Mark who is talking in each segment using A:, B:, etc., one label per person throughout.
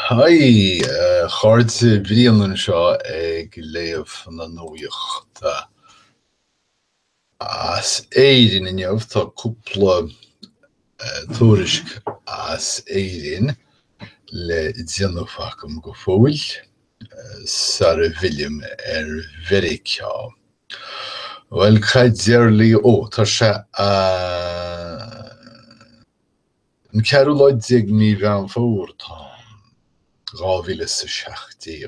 A: Haigh, a chairde, Brian anseo ag léamh na nuachta as Éirinn inniu. Tá cúpla tuairisc as Éirinn le déanamh agam go fóill sara bhfillim ar Mheiriceá. Bhuel, cad deir Leo? Ó, tá sé an ceathrú lá déag mí Mheán Fómhair atá ann, 2017.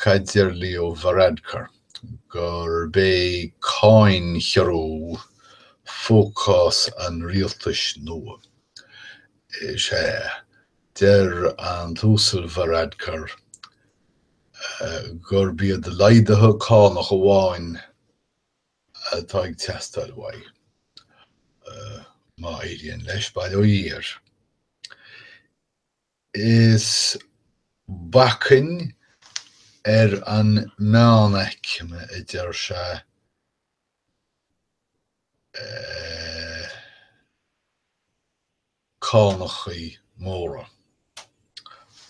A: Cad deir Leo Varadkar? Gurb é cáin-chiorrú fócas an rialtais nua. Is ea, deir an tUasal Varadkar gurb iad laghduithe cánach amháin atá ag teastáil uaidh. Má éiríonn leis, bail ó Dhia air. Is bacainn ar an meánaicme, a deir sé, cánachaí móra.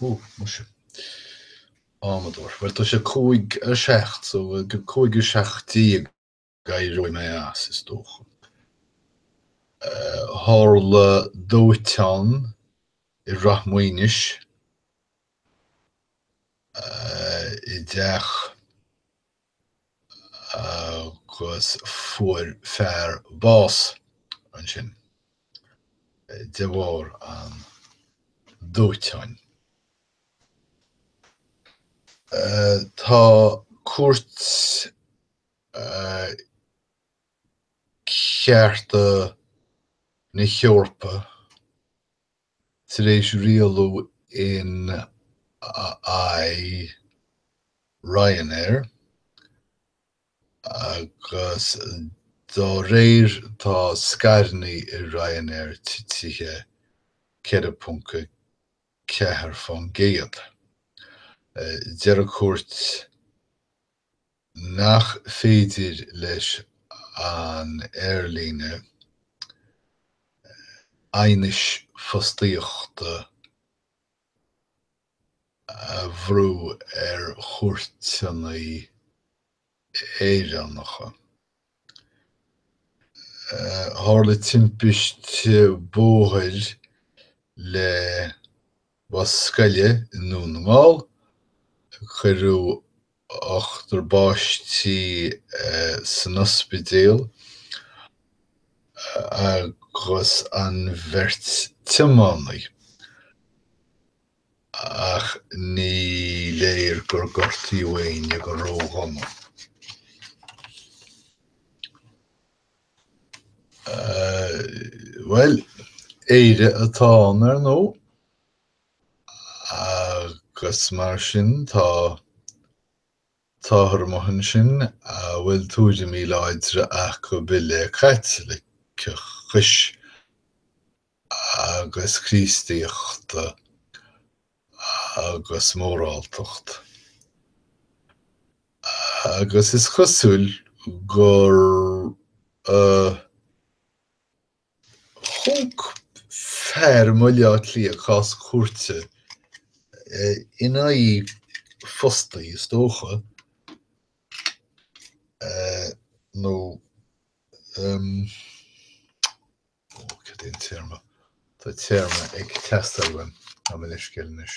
A: Ó, muise. Amadóir. Bhuel, tá sé 5 a 7, so ag 5 a 17 éireoidh mé as, is dócha. Tharla dóiteán i Rath Maoinis i dteach agus fuair fear bás ansin de bharr an dóiteáin. Tá cúirt Chearta na hEorpa tar éis rialú in aghaidh Ryanair agus dá réir tá scaireanna i Ryanair titithe 4.4%. Deir an chúirt nach féidir leis an aerlíne aighnis fostaíochta a bhrú ar chúirteanna Éireannacha. Tharla timpiste bóthair le bus scoile i nDún na nGall. Cuireadh ochtar bpáistí san ospidéal agus an bheirt tiománaí, ach ní léir gur gortaíodh éinne go ródhona. Bhuel, Éire atá ann, ar ndóigh, agus mar sin tá, táthar amuigh ansin a bhfuil tuairimí láidre acu i leith Caitliceachais agus Críostaíochta agus móráltacht. Agus is cosúil gur thóg fear i mBaile Átha Cliath cás cúirte in aghaidh fostaí, is dócha, nó ó, cad é an téarma? Tá téarma ag teastáil uaim, gabh mo leithscéal anois.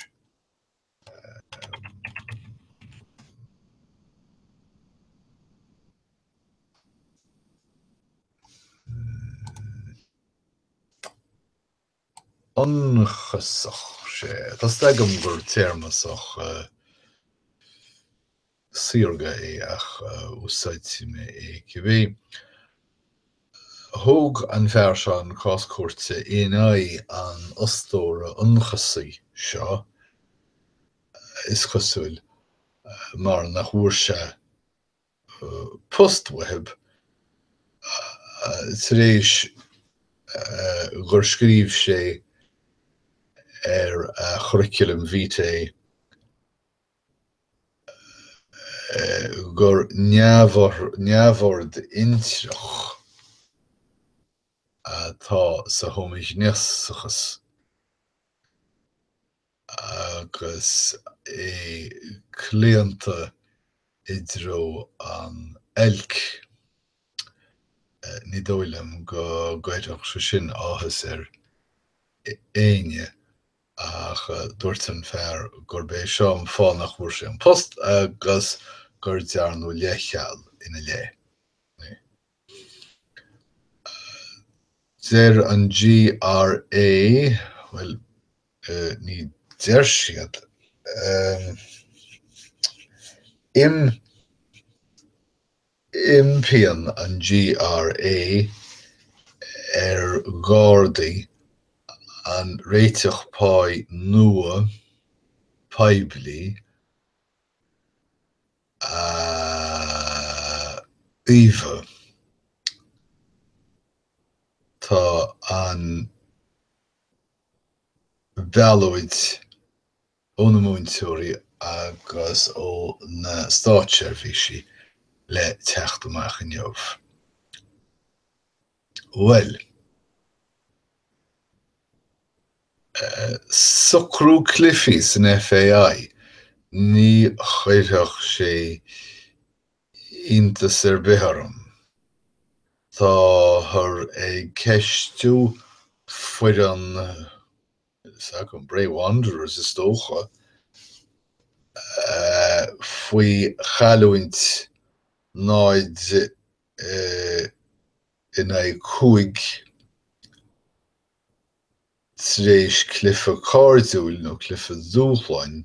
A: Ionchasach, sea. Tá 's agam gur téarma sách saorga é ach úsáidfidh mé é cibé. Thóg an fear seo an cás cúirte in aghaidh an fhostóra ionchasaigh seo, is cosúil, mar nach bhfuair sé post uathu tar éis gur scríobh sé ar a churriculum vitae gur neamhord intreach atá sa homaighnéasachas. Agus é claonta i dtreo an oilc. Ní dóigh liom go gcuirfeadh sé sin áthas ar éinne ach dúirt an fear gurb é seo an fáth nach bhfuair sé an post agus gur dearnadh leithcheal ina leith. Deir an GRA, bhuel, ní deir siad, Impíonn an GRA ar Ghardaí an réiteach páí nua poiblí a fhaomhadh. Tá an bhallóid ó na múinteoirí agus ó na státseirbhísigh le teacht amach inniu. Bhuel, socrú cluichí san FAI, ní chuirfeadh sé iontas ar bith orm. Táthar ag ceistiú foireann fhios agam, Bray Wanderers is dócha, faoi chailliúint 0 in aghaidh 5 tar éis cluiche cairdiúil nó cluiche dúshláin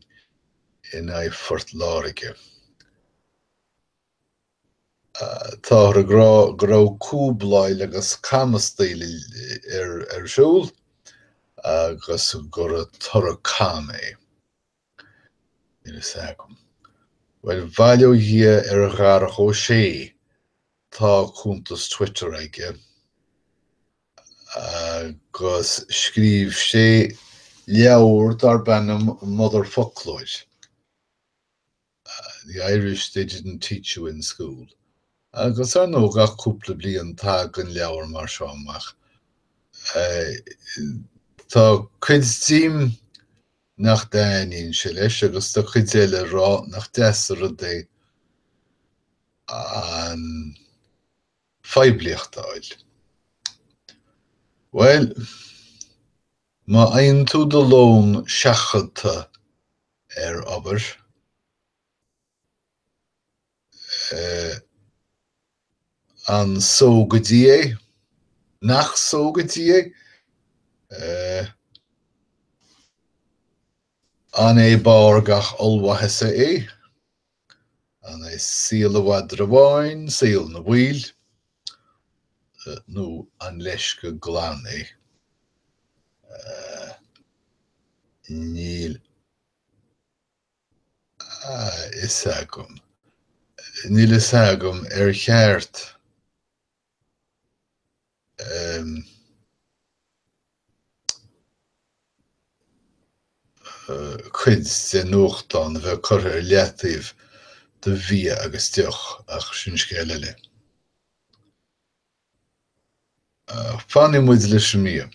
A: in aghaidh Phort Láirge. Táthar ag rá go raibh cúbláil agus camastaíl ar siúl agus gur toradh cam é. Níl fhios agam. Bhuel, bail ó Dhia ar Dharach Ó Sé, tá cuntas Twitter aige agus scríobh sé leabhar darb ainm Motherfoclóir. The Irish they didn't teach you in school. Agus ar ndóigh gach cúpla bliain tagann leabhar mar seo amach. Tá cuid díom nach dtaitníonn sé leis agus tá cuid eile ag rá nach deas an rud é an phoiblíocht a fháil. Bhuel, má fhaigheann tú do lón seachadta ar obair. An só go dtí é? Nach só go dtí é? An é barr gach ollmhaitheasa é? An é saol an mhadra bháin, saol na bhfuíoll, nó an leisce glan é? Níl a fhios agam. Níl a fhios agam ar cheart cuid de nuachtán a bheith curtha ar leataobh do bhia agus deoch, ach sin scéal eile. Fanfaidh muid leis an mbia.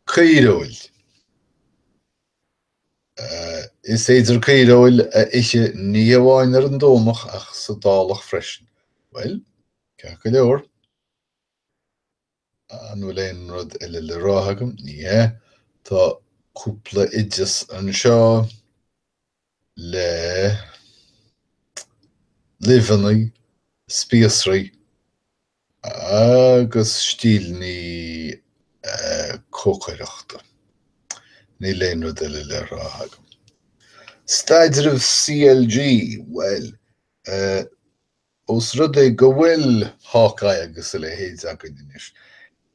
A: Caoireoil. Is féidir caoireoil a ithe ní hamháin ar an Domhnach ach sa Dálach freisin. Bhuel, ceart go leor. An bhfuil aon rud eile le rá agam? Ní hea. Tá cúpla oideas anseo le luibheanna, spíosraí agus stíleanna cócaireachta. Níl aon rud eile le rá agam. Staidreamh CLG, bhuel, ós rud é go bhfuil Hawkeye agus a leithéid againn anois,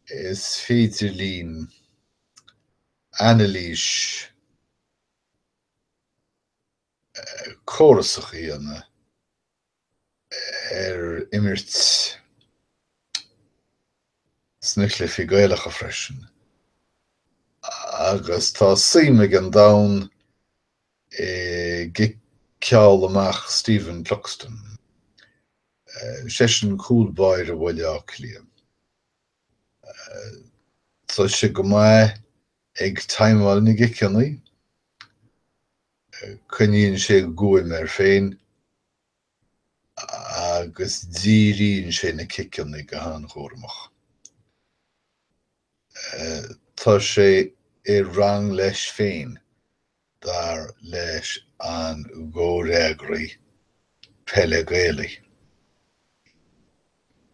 A: is féidir linn anailís córasach a dhéanamh ar imirt sna cluichí Gaelacha freisin. Agus tá suim ag an domhan i gciceáil amach Stephen Cluxton, seisean cúl báire Bhaile Átha Cliath. Tá sé go maith ag timeáil na gciceanna. Coinníonn sé guaim air féin agus díríonn sé na ciceanna go han-chúramach. Tá sé i rang leis féin, dar leis an gcomhfhreagraí peile Gaelaí.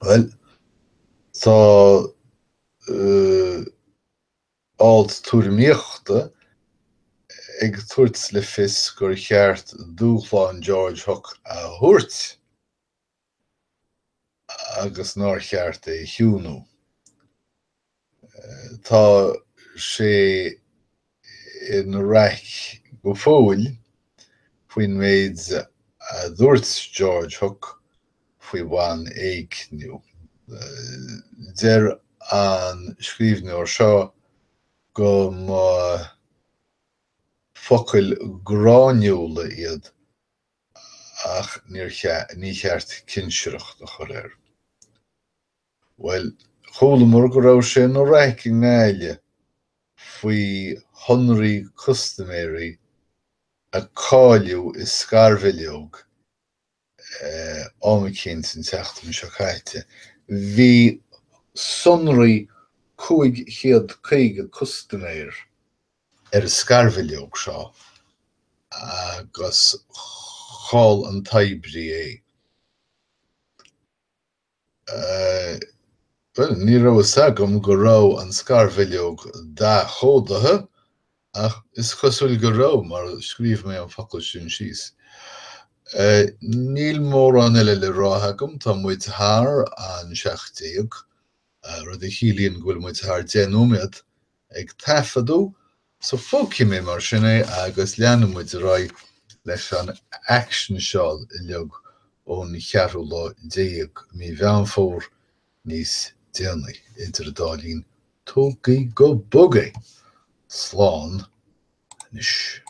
A: Bhuel, tá alt tuairimíochta ag tabhairt le fios gur cheart dúshlán George Hook a thabhairt agus nár cheart é a chiúnú. Tá sé ina raic go fóill faoin méid a dúirt George Hook faoi bhanéigniú. Deir an scríbhneoir seo go mba focail gráiniúla iad ach ní cheart cinsireacht a chur air. Bhuel, chualamar go raibh sé ina raic i nGaillimh faoi shonraí custaiméirí a cailleadh i scarbhileog am eicínt an tseachtain seo caite. Bhí sonraí 550 custaiméir ar an scarbhileog seo agus chaill an t-oibrí é. Bhuel, ní raibh fhios agam go raibh an scarbhileog dathchódaithe, ach is cosúil go raibh, mar scríobh mé an focal sin síos. Níl mórán eile le rá agam, tá muid thar an 17, rud a chiallaíonn go bhfuil muid thar 10 nóiméad ag taifeadadh, so fágfaidh mé mar sin é agus leanfaidh muid ar aghaidh leis an aicsean seo uilig ón cheathrú lá déag mí Mheán Fómhair níos déanaí. Idir an dá linn, tógaigí go bog é! Slán anois.